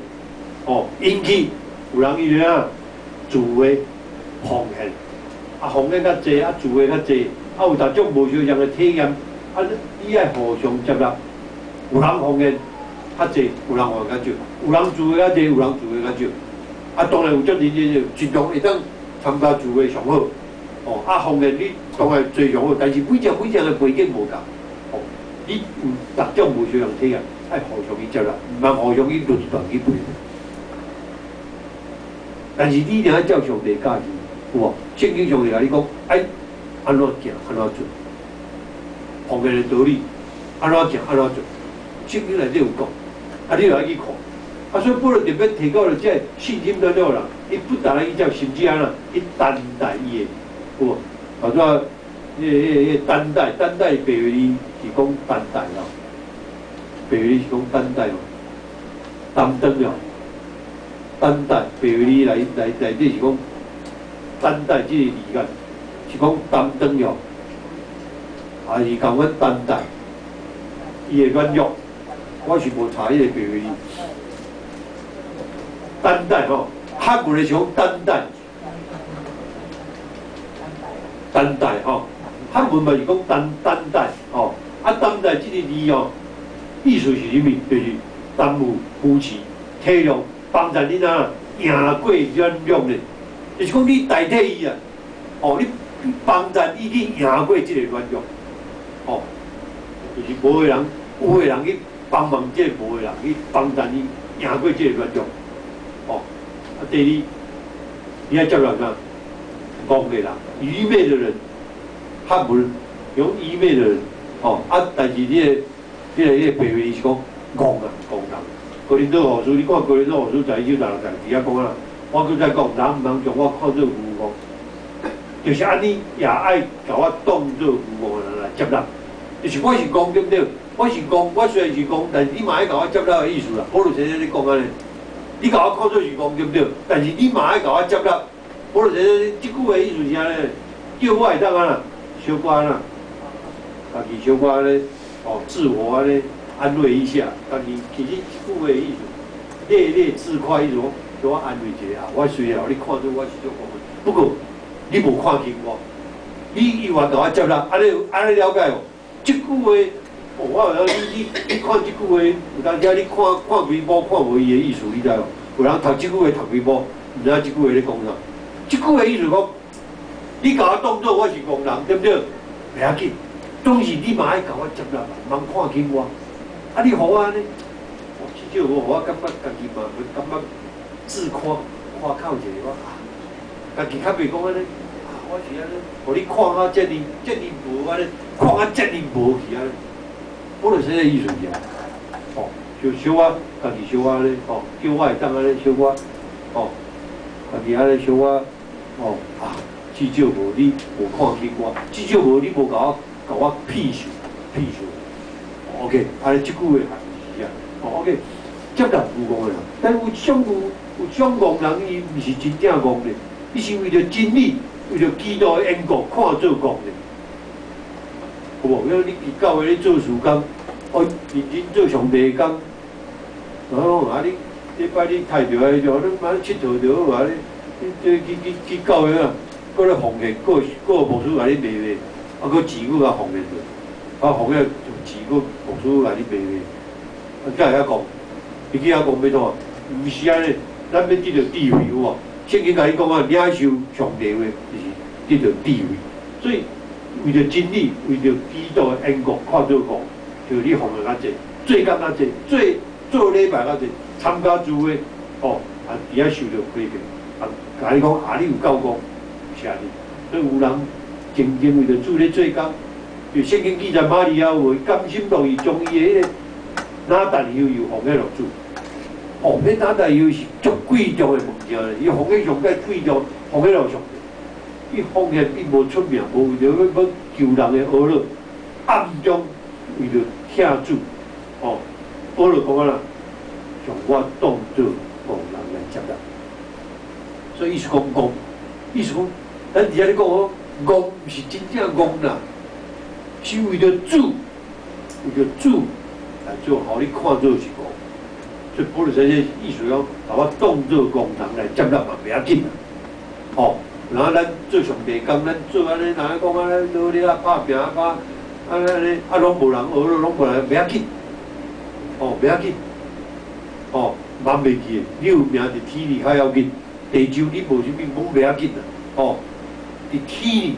哦，引起有人伊怎自的奉獻，啊奉獻較濟，啊自的較濟，啊有逐種無相仝的體驗，啊你愛互相接納，有人奉獻較濟，有人奉獻較少，有人自的較濟，有人自的較少，啊當然有足認真盡量會當參加聚會上好，哦啊奉獻你當然最上好，但是每隻每隻的背景無仝，哦，你有逐種無相仝體驗，愛互相去接納，毋通互相去論斷去批評。但是你一定愛照上帝教示，有無？聖經上帝共你講，愛按怎行，按怎做，奉獻的道理，按怎行，按怎做，聖經內底有講，啊，你就愛去看。啊，所以保羅特別提到了這個信心軟弱人，伊不但愛去接，甚至按怎，去擔待伊的，有無？頭拄仔，彼個擔待，擔待白話字是講擔待咯，白話字是講擔待哦，擔當了。擔待白話字內底是講擔待這個字眼，是講擔當了，還是共款擔待伊的軟弱？我是無查彼個白話字。擔待吼，漢文的是講擔待，擔待吼，漢文嘛是講擔待吼，啊擔待這個字哦，意思是啥物？就是擔負、扶持、體諒。幫助你哪贏過軟弱咧，就是講你代替伊啊，哦，你幫助伊去贏過這個軟弱，哦，就是無的人，有的人去幫忙這個無的人去幫助伊贏過這個軟弱，哦，啊，第二，你愛接納啥？戇的人，愚昧的人，漢文用愚昧的人，哦，啊，但是你個白話字是講戇啊，戇人。哥林多後書，你看哥林多後書十一章十六節，佇遐講啊，我閣再講，人毋通將我看做愚戇，就是按呢，也愛共我當做愚戇的人來接納。就是我是戇對毋對？我是戇，我雖然是戇，但是你嘛愛共我接納的意思啦。保羅先生咧講按呢，你共我看做是戇對毋對？但是你嘛愛共我接納。保羅先生這句話意思是按呢，叫我會當按怎，小可按怎，家己小可按呢，哦，自我按呢。安慰一下，家己其實這句話意思，略略自誇意思講，叫我安慰一下。我雖然予你看做我是足戇的，不過你無看輕我，你猶原共我接納，按呢了解無？這句話，哦，我有你看這句話，有當時你看看幾部看無伊的意思，你知無？有人讀這句話讀幾部，毋知影這句話咧講啥。這句話意思講，你共我當做我是戇人，對毋對？袂要緊，總是你嘛愛共我接納，毋通看輕我。啊！你予我按呢，哦，至少予我感覺家己嘛會感覺自誇。誇口一下我啊，家己較袂講按呢，啊，我是按呢，予你看甲遮爾遮爾無按呢，看甲遮爾無去按呢，我就是這个意思爾。哦，就小可家己小可按呢，哦，叫我會當按呢小可，哦，家己按呢小可，哦啊，至少無你無看輕我，至少無你無共我鄙視鄙視。OK，按呢這句話含義是啥？哦，OK，接納有戇的人，但有種有種戇人，伊毋是真正戇的，伊是為著真理，為著基督的緣故，看做戇的，有無？因為你佇教會咧做事工，哦，認真做上帝的工，然後啊你禮拜你刣著啊，就你嘛𨑨迌就好啊，你你這去去去教會啊，閣咧奉獻，閣閣牧師共你罵罵，啊，閣錢閣共奉獻著，啊，奉獻錢閣牧師共你罵罵，啊，才會曉講，伊去遐講欲創？毋是按呢，咱欲得著智慧有無？聖經共你講啊，領受上帝話就是得著智慧，所以為著真理，為著基督的緣故，看做戇，就你奉獻較濟，做工較濟，做做禮拜較濟，參加聚會，哦，啊，佇遐受著批評，啊，共你講啊，你有夠戇，毋是按呢，所以有人靜靜為著主咧做工，就聖經記載瑪利亞有甘心樂意將伊的彼個哪噠油油奉獻予主。哦，彼哪噠油是足貴重的物件咧，伊奉獻上蓋貴重，奉獻予上帝。伊奉獻伊無出名，無為著欲欲求人的呵咾，暗中為著疼主。哦，保羅講啊啦，將我當做戇人來接納。所以意思講戇，意思講，咱佇遐咧講講，戇毋是真正戇啦，是為著主，為著主來做，予你看做是戇。所以保羅這意思講，共我當做戇人來接納嘛，袂要緊啦。哦，然後咱做上帝工，咱做按呢，人講按呢，努力啊，拍拚啊，拍，按呢按呢，啊，攏無人呵咾，攏無人，袂要緊。哦，袂要緊。哦，茫袂記的，你有名佇天裡較要緊，地上你無啥物，攏袂要緊啦。哦，佇天裡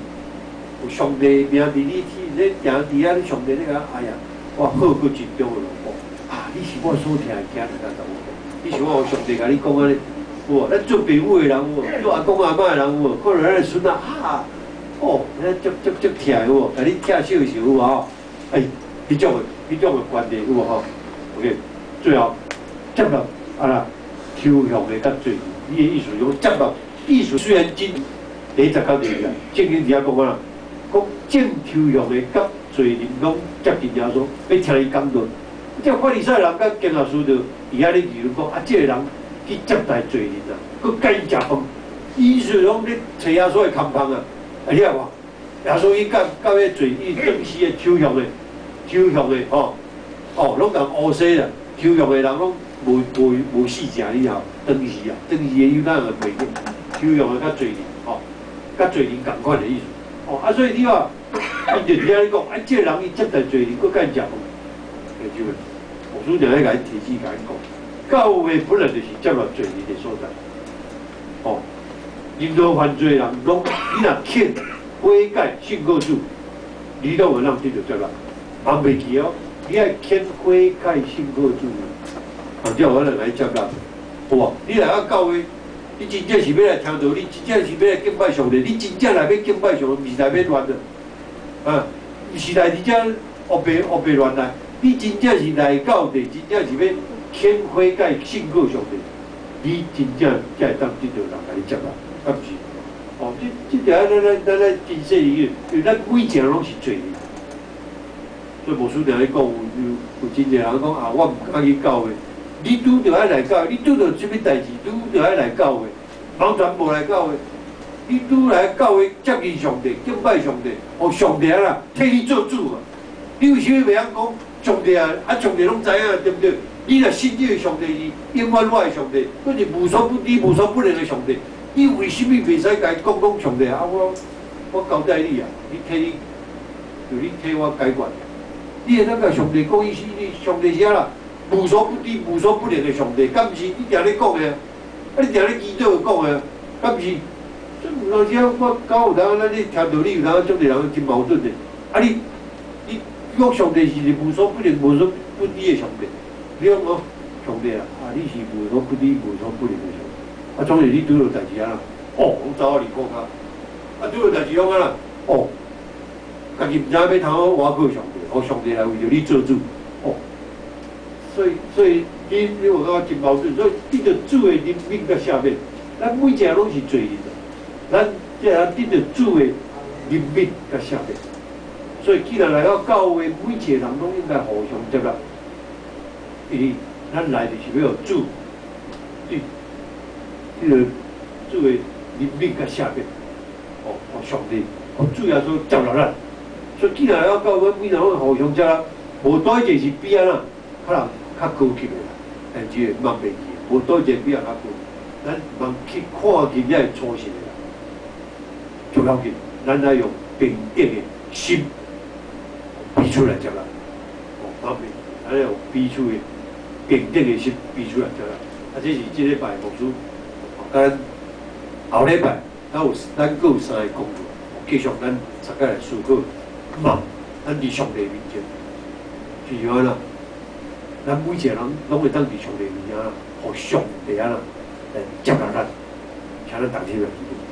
有上帝名佇你天，你行佇遐，你上帝咧講，哎呀，我好閣真重的奴僕。啊！你是我所疼的囝兒甲查某囝，你是我上帝共你講按呢，有無？咱做爸母的人有無？做阿公阿嬤的人有無？看著咱的孫仔啊，哦，咱足足足疼的有無？共你疼惜的時候有無吼？哎，彼種的關係有無吼？OK，最後接納啊啦，抽象的佮罪人，你的意思講接納，意思雖然真第一節到第二節，聖經佇遐講啊啦，講眾抽象的佮罪人攏接近耶穌，欲聽伊講道。這法利賽人佮經學士就佇遐咧議論講，啊，這个人去接待罪人啊，閣佮𪜶食飯，意思講咧揣耶穌的空縫啊！啊，你看無？耶穌伊佮佮彼罪，伊當時的抽象的、抽象的吼，哦，攏共烏西啦，抽象的人攏無無無死正，你知無？當時啊，當時的猶太人背景，抽象的佮罪人吼，佮罪人仝款的意思。哦，啊，所以你看，𪜶就佇遐咧講，啊，這个人伊接待罪人，閣佮𪜶食飯，就。牧師就咧共伊提醒，共伊講，教會本來就是接納罪人的所在。哦，任何犯罪人攏，你若肯悔改信靠主，你攏會當得著接納。茫袂記哦，你愛肯悔改信靠主，啊，才有可能來接納。好無？你來到教會，你真正是欲來聽道理，真正是欲來敬拜上帝，你真正來欲敬拜上帝，毋是來欲亂的，啊，毋是來佇遮烏白烏白亂來。你真正是來到地，真正是欲肯悔改信靠上帝，你真正才會當得著人共你接納，啊毋是？哦，這這條咱咱咱咱真細膩，因為咱每一個人攏是罪人，所以牧師定咧講，有有真濟人講啊，我毋敢去教會。你拄著愛來教會，你拄著啥物代誌，拄著愛來教會，完全無來教會。你拄來教會接近上帝，敬拜上帝，予上帝啊替你做主嘛。你為啥物袂曉講？上帝啊，啊上帝攏知影，對毋對？你若信這個上帝是永遠我的上帝，閣是無所不知、無所不能的上帝，你為啥物袂使共伊講講上帝啊？我我交代你啊，你替你，就你替我解決。你會當共上帝講，伊是你上帝是啥啦？無所不知、無所不能的上帝，敢毋是？你定咧講的啊？啊，你定咧祈禱講的啊？敢毋是？這有當時我講有當，咱咧聽道理有當，足濟人真矛盾的。啊你，你講上帝是無所不能、無所不知的上帝，你講講上帝啊，啊你是無所不知、無所不能的上帝。啊，總是你拄著代誌按怎？哦，攏走啊離苦跤。啊，拄著代誌攏按怎？哦，家己毋知影欲通倚靠上帝，予上帝來為著你做主。哦，所以你有感覺真矛盾，所以得著主的憐憫佮赦免，咱每一個攏是罪人，咱這個得著主的憐憫佮赦免。所以既然來到教會，每一個人攏應該互相接納，因為咱來就是欲予主對彼个主的憐憫佮赦免，哦，予上帝，予主耶穌接納咱。所以既然來到教會，每個人攏互相接納，無佗一個是比按怎較人較高級的啦，但是嘛袂記，無佗一個比人較高，咱茫去看見遐個粗心的啦，就要緊，咱愛用平等的心彼此來接納，哦，方便，咱用彼此的平等的心彼此來接納。啊，這是這禮拜牧師，佮咱後禮拜，咱閣有三个工作，繼續咱大家來思考，嘛，咱佇上帝面前，是按怎？咱每一個人攏會當佇上帝面前，予上帝按怎來接納咱，請咱同心來祈禱。